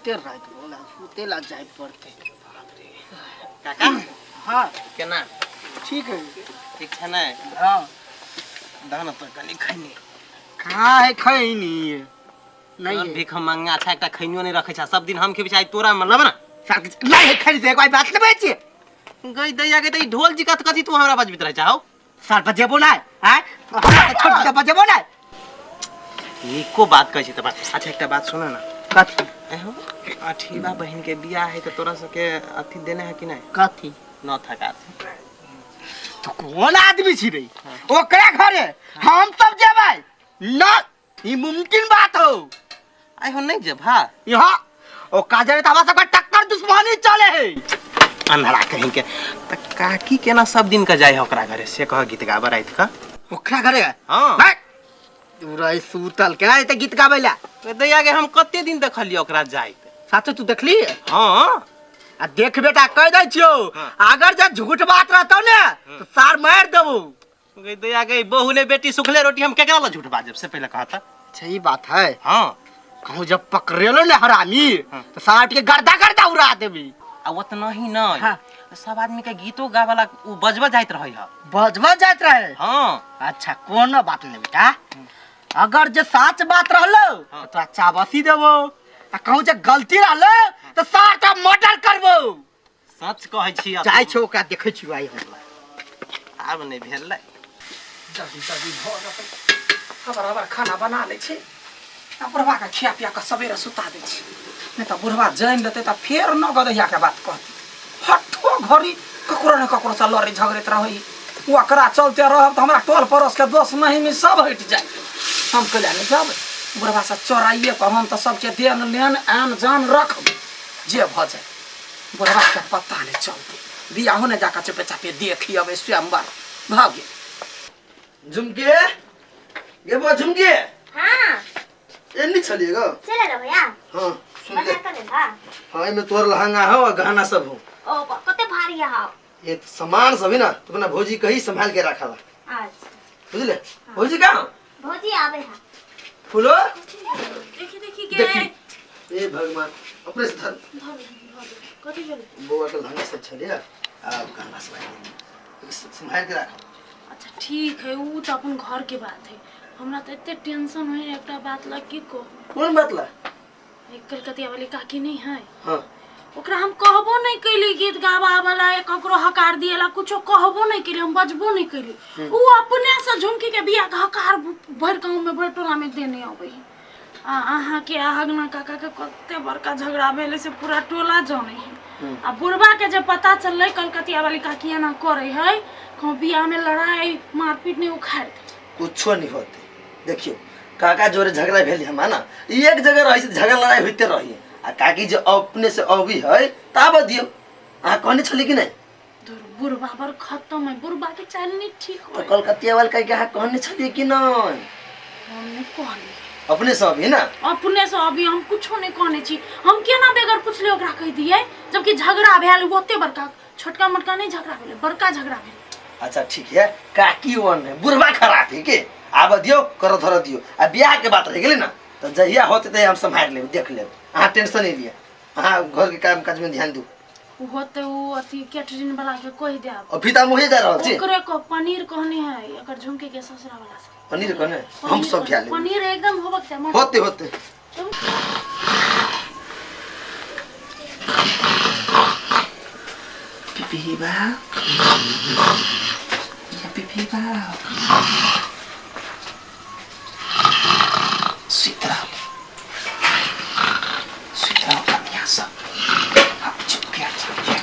कते राति बोला सुते ला जाय पड़ते। काका। हाँ। केना? ठीक है। ठीक छै ने? हाँ। दह न तो कनि खैनी। कहाँ है खैनी? नहीं है। भीख मंगा छै, एकटा खैनियो नहीं रखै छै। सब दिन हम खेबै छै, आइ तोरा मतलब ना। नहीं है खैनी से कोई बात नहीं बची। गई दैया गई त ढोल जी कत कथी तू हमरा बजबित रहै छौ? साल बजेबो ना हैं, हमरा के छोड़ के बजेबो ना। नीको बात कहै छी त बात। अच्छा एकटा बात सुन ना। कथी? एहो अठीबा बहिन के बियाह है त तोरा सबके अथी देने है कि नहीं? कथी? न थका। तो कौन आदमी छी रे? ओकरा घरे हम सब जेबै न, ई मुमकिन बात हो। आइ हो नहीं जेब हा? यहाँ ओ काजरे त हमरा सबके टक्कर दुश्मनी चले है। अन्हरा कहीं के त काकी केना सब दिन का जाय है ओकरा घरे से कह गीत गाबे रात का? ओकरा घरे? हां। भाई तू रही सूतल केना एते गीत गाबै ला? दैया के हम कते दिन देखलियै ओकरा जाइत। साचे तू देखली? हां। आ देख बेटा कह दै छियौ, अगर जे झूठ बात रहतौ ने तो सार मार देबौ। गई दैया गई बहू ने बेटी सुखले रोटी, हम केकरा ला झूठ बाजब से पहले कहता। अच्छा ई बात है। हां। कहूँ जब पकड़ेलो ने हरामी, हाँ। तो सार के गर्दा गर्दा उड़ा देबी। आ उतना ही नहीं, हाँ। सब आदमी के गीतो गावला उ बजबा जाइत रहे है। बजबा जाइत रहे? हां। अच्छा कोनो बात नहीं बेटा, अगर जे सच बात रहलो, हाँ। तो चाबासी देबो, आ कहूँ जे गलती रहलो तो सार का मर्डर करबो। सच कहै छी। जाइ छौ ओकरा देखै छियौ आइ हम। आब नहीं भेलै। जल्दी जल्दी भऽ जेतै, हबर हबर खाना बना लै छी आ बुढ़बाके खिया पिया कऽ सवेरे सुता दै छी, नहि तऽ बुढ़बा जानि लेतै तऽ फेर न गदैयाके बात कहतै। हट्ठो घड़ी ककरो ने ककरोसँ लड़ै झगड़ैत रहै, ओकरा चलते रहब तऽ हमरा टोल पड़ोसके दोस्त महिमी सब हटि जाय। हम कैला नहि जाबै बुढ़बासँ चोराइए कऽ, हम तऽ सबके देन लेन आन जान रखबै जे भऽ जाय। बुढ़बाके पता नहि चलतै, बियाहो नहि जाकऽ चुपे चापे देखि अबै स्वयंवर भऽ गेल। झुमके गे बुआ झुमके। हाँ। एन्नी छलिए गो। चले रहो भैया। हाँ, सुन बना ले। कर ले हाँ। हाँ, एमे तोर लहंगा हो और गहना सब हो। ओ कते भारी है। ये सामान सब है ना, तो अपना भौजी कही संभाल के रखला। अच्छा। बुझले? भौजी कहाँ हो? भौजी आवे है। फूलो? देखी देखी के। देखी। ए भगवान, अपने से धर। धर धर कथी भेलै? बौआ के लहंगा सब छलिए, आ गहना सब आइ संभाल के राख। अच्छा ठीक है, उ तो अपन घर के बात है। हमरा तो एते टेंशन है एकटा बात ला की कहू। कोन बात ला? एक कलकतिया वाली काकी नहीं है। हाँ। ओकरा हम कहबो नहीं कैली गीत गावा वाला या ककरो हकार दिएला, कुछो कहबो नहीं कैली, हम बजबो नहीं कैली। उ अपने से झुमकी के बियाह के हकार भरि गाँव में भरि टोला में देने अबै है। आ अहाँ के अहगना काका के कते बड़का झगड़ा भेलै से पूरा टोला जानै है। आ बुढ़बा के जब पता चललै कलकतिया वाली काकी एना करै है, कहूँ बियाह में लड़ाई मारपीट नहीं उखाड़ दे। कुछो नहीं होते। देखियो काका जोरे झगड़ा भेल हम ना, एक जगह रही झगड़ा लड़ाई होते रही, आ काकी जो अपने से अबी है ताब दियो। अहाँ कहने छली कि नहीं? धुर बुढ़बा बड़ खत्म है, बुढ़बा के चाल नहीं ठीक तो होय। कलकतिया वाले काकी अहाँ कहने छली कि नहीं? हम नहीं कहली। अपने से अभी ना? अपने से अभी हम कुछो नहीं कहने छी। हम केना बगैर पूछले ओकरा कह दिए, जबकि झगड़ा भेल ओते बड़का, छोटका मोटका नहीं झगड़ा भेल, बड़का झगड़ा भेल। अच्छा ठीक है, काकी वन है बुढ़बा खराब है के आब दियो करो धरो दियो। आ बियाह के बात रह गेलै ना तो जहिया होते तहिया हम संभाल लेब, देख लेब, अहाँ टेंशन नहीं लिया, अहाँ घर के काम काज में ध्यान दू। होते उ अथी कैटरिंग वाला के कह देब। और फीता मुहे जा रहल छी। ओकरे को पनीर कहने है, एकर झुमके के ससुरा वाला से। पनीर कहने हम सब खा लेब। पनीर एकदम होबक चाही। होते होते। पिपीबा या पिपीबा सुति रहल, सुति रहल बढ़िआँ सँ। आब चुपके चुपके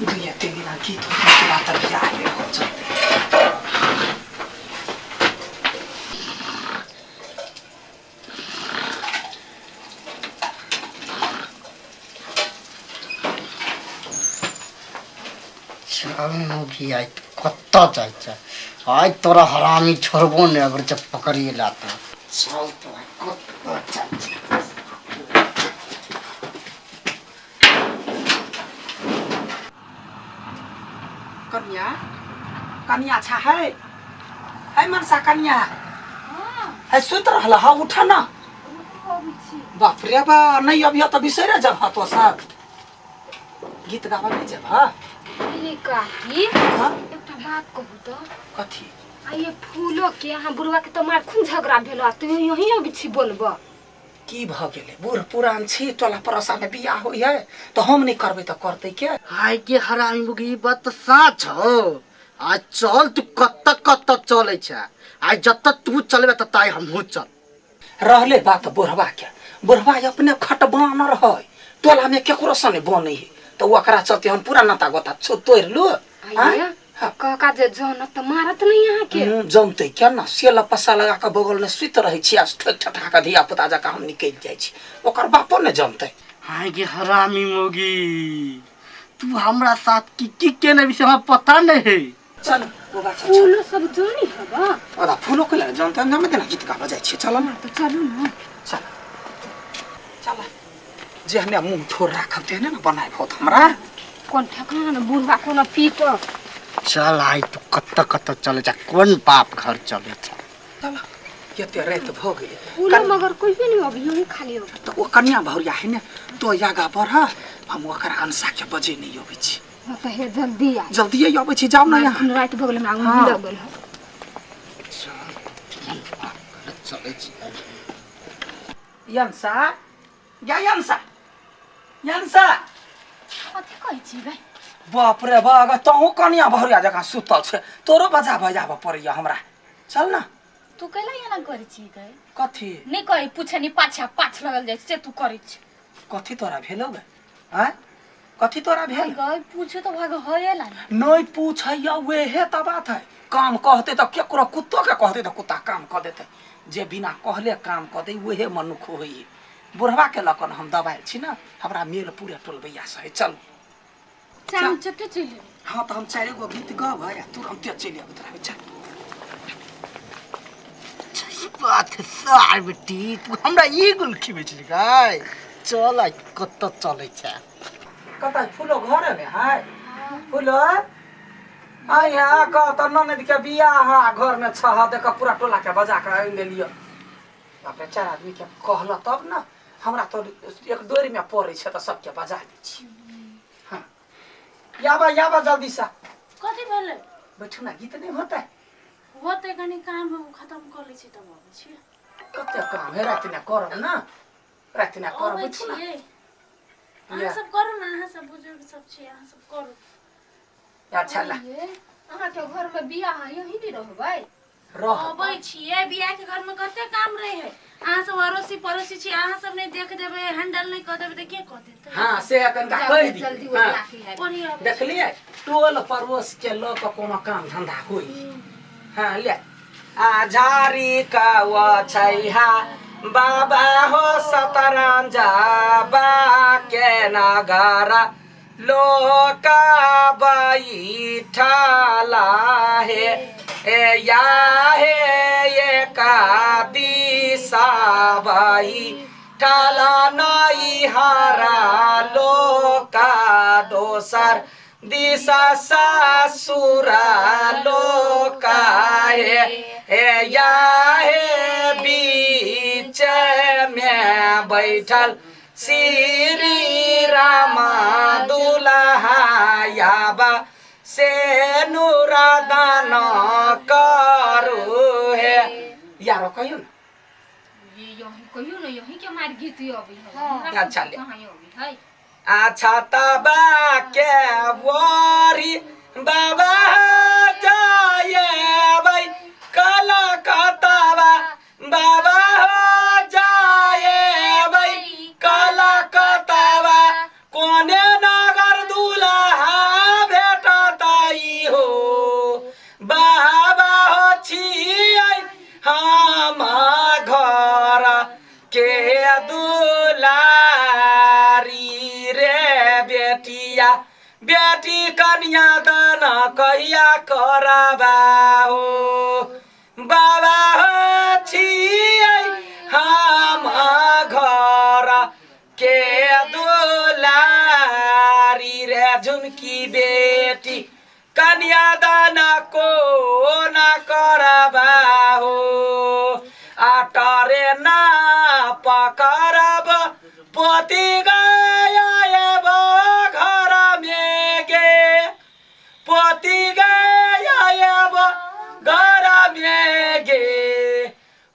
दुइया तीन दिना गीत होते के बाद बियाह हो जतै। चल भी आइ कतऽ जाइ छै, आइ तोरा हरामी छोड़बो नहि अगर जब पकड़िए ला तो। चल तो आइ कतऽ जाइ छै। कनिया कनिया अच्छा है, है मनसा कनिया है, सुति रहल है, उठ ना। बाप रे बा नहीं अभी तो बिसरे जब तो सब गीत गावा नहीं जब। हाँ ये काकी हाँ? एकटा बात कहू तो कथी? आ ये फूलो के अहाँ बुढ़वा के तो मार खून झगड़ा भेल आ तू यही अबै छी बोलब। की भ गेलै? बूढ़ पुरान छी, टोला पड़ोसा में बियाह होइ है तो हम नहीं करबै तो करतै के? हाय के हरामी मुगी, ई बात तो साच हो। आज चल तू कत्त कत्त चलै छ, आज जत तू चलबे तत आइ हमहूँ चल। रहले बात बुढ़वा के, बुढ़वा अपने खट बानर है, टोला में केकरो से नहीं बनै है, तो ओकरा चलते हम पूरा नाता गोता तोड़ि लू। आइए काका जे जन त मारत नहीं अहाँ के। जनतै क्या ना, सेला पसा लगा के बगल में सुति रहै छी आ ठोक ठठा के धिया पुता जकाँ हम निकलि जाइ छी, ओकर बापो ने जनतै। हाय के हरामी मोगी, तू हमरा साथ की की केने विषय हमरा पता नहीं है। चल वो बात फूलो सब जानी हबा। ओदा फूलो के लगे जनतै हम देना गीत गाबऽ जाइ छी। चल ना तो चलू ना, चल चल जेहने मुँह थोड़ राखब तेहने ना बनायब होत हमरा। कोन ठेकाना न बुढ़वा कोनो पीट। चल आइ तू कत्त कत्त चले जा, कोन बाप घर चले जा। चल एते राति भ गेलै। फूलो मगर कोई भी नहीं अभी यही खाली हो। तो ओ कन्या भौरिया है ने तो आगा बढ़, हम ओकर अनसा के बजे नहीं अबै छी। हाँ तो हे जल्दी आ, जल्दी अबै छी, जाउ ना यहाँ। राति भ गेलै हमरा नींद आबि गेल। चले छी। यंसा या यंसा यंसा कथी कहै छी गै? बाप रे बाप, तहूँ कन्या भौरिया जकाँ सुतल छै, तोरो बजा बजाबऽ पड़ैया हमरा। चल ना। तू कैला एना करै छी गै? कथी नहीं कही पूछे नहीं पाछा पाछ लगल जाइ से तू करै छी। कथी तोरा भेलौ गै? आँय कथी तोरा भेल गै? पूछे तो भाग होएला नहीं पूछैया वेहे त बात है। काम कहते त केकरो कुत्तो के कहते त कुत्ता काम क देते, जे बिना कहले काम क दे वेहे मनुख होई। बुढ़वा के लकन हम दबायल छी ना, हमरा मेल पूरे टोलबैया से। चल चाम चटे चलि। हाँ तो हम चारि गो गीत गबै आ तुरंते चलि आबैत रहबै। चल बात है सार बेटी, तू हमरा ई गुल खिबै छली गाय। चल आइ कत्त चलै छ। कतऽ फूलो घर में है? फूलो आइ हाँ कह त ननद के बियाह है घर में छह देख पूरा टोला के बजा के आनि देलियो। बाप रे चार आदमी के कहल तब ना, हमरा तो एक डोरी में पड़ै छै त सबके बजा दै छी। हाँ याबा याबा जल्दी सा। कथी भेलै? बैठू ना, गीत नहीं होतै? होतै, कनी काम हम खत्म कर लै छी तब अबै छी। कते काम है राति ना करब ना, राति ना करब। बैठू ना, अहाँ सब करू ना, अहाँ सब बुजुर्ग सब छी, अहाँ सब करू। अच्छा ला अहाँ के घर में बियाह है यही नहीं रहबै? अबै छियै, बियाह के घर में कते काम रहे है, अहाँ सब अड़ोसी पड़ोसी छी, अहाँ सब नहीं देख देबै, हैंडल नहीं कर देबै त के कह देतै? हाँ से कनिका कहि दी। जल्दी हाँ देखलियै टोल पड़ोस के लऽ कऽ कोनो काम धंधा होई। हाँ ले आ झारी का छैहा बाबा हो सतरंजा बा के नगरा लोका बैठला हे ए या हे ये का दिशा बैठला नई हरा लोका दोसर दिशा सासुरा लोका हे ए या हे बीच में बैठल श्री राम दुल्हा से नूरादान करू हे। यारो कहियो ना, यही कहियो ना, यही के मार गीत अबै है। अच्छा ले। अच्छा तबा के बोरी बाबा जाए कलकत्तावा बाबा जाए कलकत्तावा कोने नगर दुल्हा भेटतै हो बाबा हो छियै हम घर के दुलारी रे बेटिया बेटी कन्या दान कहिया करबा हो बाबा हो छियै हम घर के दुलारी रे झुमकी बेटी कन्या दान को न करबा हो आटरे ना पकड़ब पोती गए घर में गे पोती गए घर में गे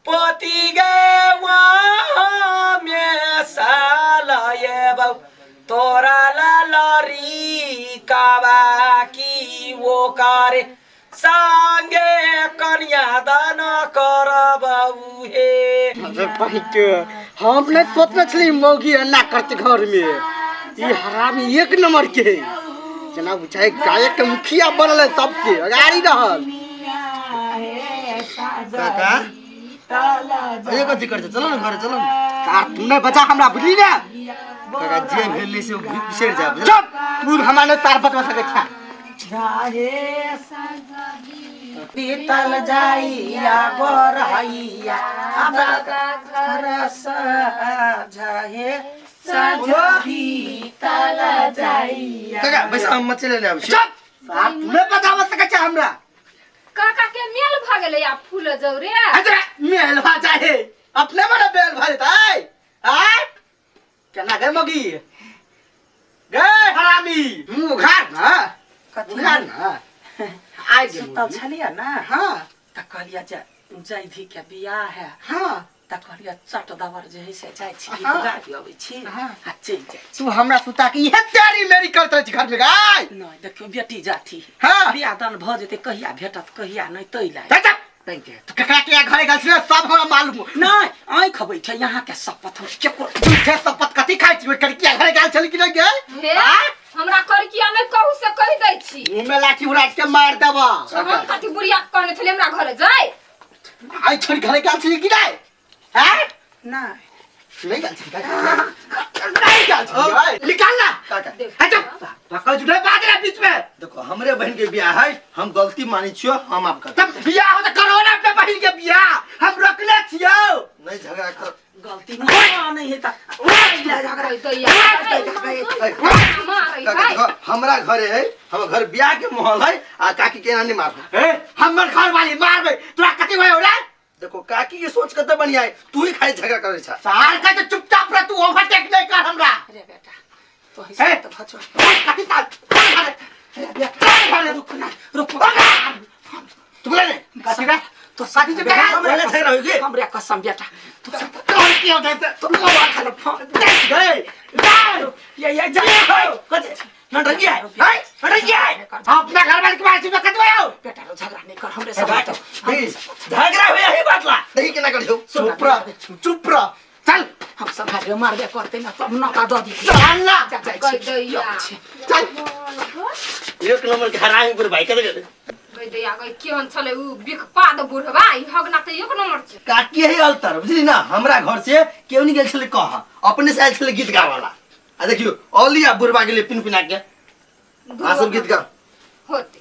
पोती गे वहाँ में साल तोरा लरी काबा की वो करे संगे कन्यादान करबऊ हे। अरे बहिके हम नहीं सोचने छली मौगी अन्ना करते घर में, ये हरामी एक नंबर के है। जना बुझाए गायक के मुखिया बनल है सबसे अगाड़ी रहल। काका अरे कथी करते, चलो ना घरे चलो ना। कार तू नहीं बचा हमरा, बुझली ना? काका जे भेल से बिसरि जा। चुप, तू हमरा नहीं तार बतवा सकै छा। बीतल जाइया बरहैया घर सजाए बीतल जाइया। काका बैसा, हम मच्छी लेने आबै छी। चुप, सार तू नहीं बचावा सकै छा हमरा। काका के मेल भ गेलै आ फूल जौरे। अच्छा मेल भा जाए अपने मने बेल भा जेतै। आय केना गे मौगी गे हरामी, मुंह उघार ना, उघार ना। आइ गे सुतल छलियै ना? हाँ। त कहलियै जे जैधी के बियाह है। हाँ। त कहलियै चट दबर जे है से जाइ छी, गीत हाँ। गाबि अबै छी हाँ। आ चलि जाइ छी। तू हमरा सुता के इहे तैयारी मेरी करत रहै छी घर में गाय। नहि देखियौ बेटी जाती हाँ। बियाह दान भऽ जेतै, कहिया भेटत कहिया नहि तै लाए। जा, जा। Thank you. तू ककरा के घरे गेल छी सब हमरा मालूम। नहि आँखि बैठे यहाँ के शपथ हम केकरो। झूठे शपथ कथी खाइ छी? कड़किया घरे गेल छली कि नहि गे? हे हमरा कड़किया नहि कहू से कहि दै छी। मुँह में लाठी उड़ा के मार देबा। हम कथी बुढ़िया के कहने छलियै हमरा घरे जाय? आई छोड़ी घरे गेल छली कि नहि? हैं? नहि नहीं गेल छली, नहीं गेल छली। निकाल ना। काका अच्छा पकड़ जुड़े बात रे बीच में। देखो हमरे बहन के बियाह है, हम गलती मानी छियो, हम माफ कर। तब बियाह हो त करो ना अपने बहन के बियाह, हम रोकले छियो। नहीं झगड़ा कर। गलती नहीं है त कहि दैया मारै काका है। देखो हमरा घरे है, हमर घर बियाह के माहौल है आ काकी के एना नहीं मारबो। ए हमर घर वाली मारबे तोरा कथी भयो रे? देखो काकी के सोच कते बढ़िया है, तू ही खाली झगड़ा करे छा। सार का तो चुपचाप रह, तू ओवरटेक नहीं कर हमरा। अरे बेटा तो हे। त भचो कथी साल चल घरे, चल घरे। रुक ना रुक। तू बोले ने कथी रे? तो कथी से बेटा? हमरा झगड़ा होई के? हमरा कसम बेटा तू तोर की हो गए? तो मोबाइल खाली फोन देख गए ये ये जा कथी नटंकी है? है नटंकी है? अपना घर वाले के बारे में कथी भयो? बेटा रो झगड़ा नहीं कर हमरे सब बात। झगड़ा होई यही बात ला देखी केना करियो। चुप रह, चुप रह, चल। हम सब भाई मारबे करते ना तब नका दऽ दी। चल ना। जा जाइ कहि छी दैया चल। एक नंबर के हरामी पर भाई कते कते कहि दैया गई केहन छलै उ बिखपाद बुढ़वा, ई हगना त एक नंबर छै। काकी है अलतर बुझली ना, हमरा घर से केओ नहीं गेल छलै कह, अपने से आयल छलै गीत गावाला। आ देखियो ओली आ बुढ़वा गेलै पिन पिना के आ सब गीत गा होते।